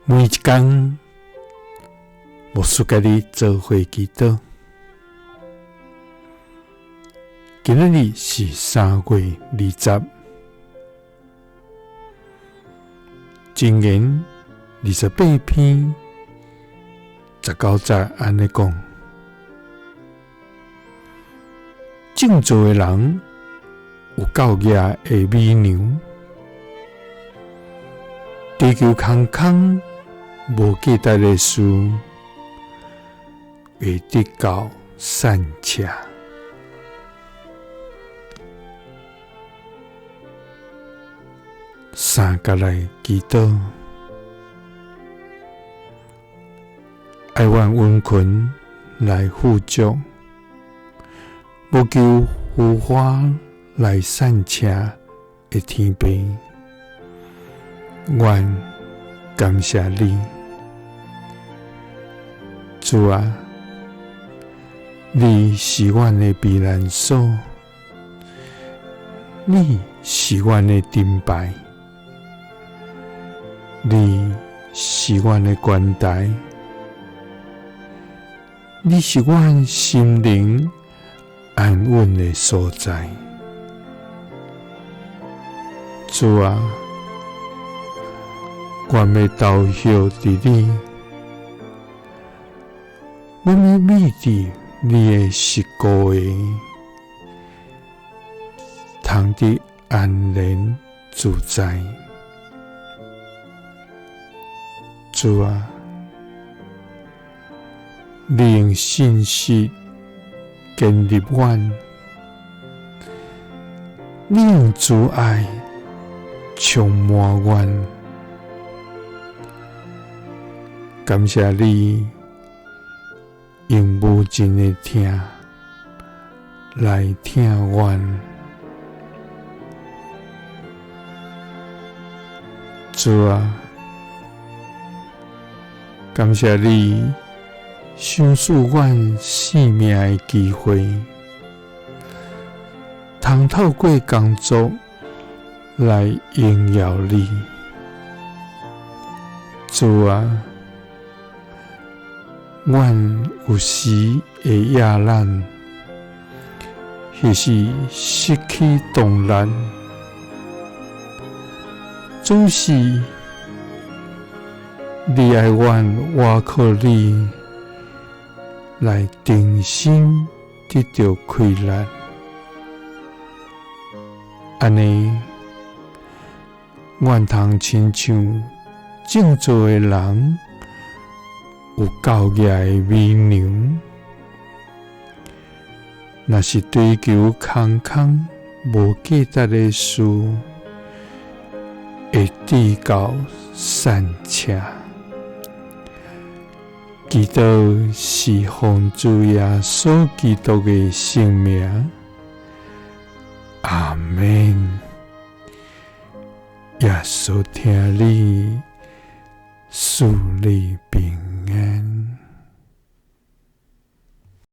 每一工，牧師佮你做伙祈禱。今仔日是3月20，箴言28篇19節按呢講：種造的人有夠額的米糧，追求空空無價值的事，會得到散赤。三佮來祈禱，愛阮殷勤來富足，無求浮華來散赤的天父，阮感謝你，主啊，你是阮的避難所，你是阮的盾牌，你是阮的關台，你是阮心靈安穩的所在。主啊，阮欲投靠佇你，阮欲覕佇你的實膏下，通得安然自在。主啊，你用信實建立阮，你用慈愛充滿阮。感謝你用無盡的疼來疼阮。主啊，感謝你賞賜阮生命的機會，通透過工作來榮耀你。主啊，阮有時會野懶，或是失去動力，總是你愛阮倚靠你來重新得著氣力，按呢，阮通親像種造的人有夠額的米糧，若是追求空空無價值的事，會得到散赤。祈禱是奉主耶穌基督的聖名，阿們。耶穌疼你，賜你平安。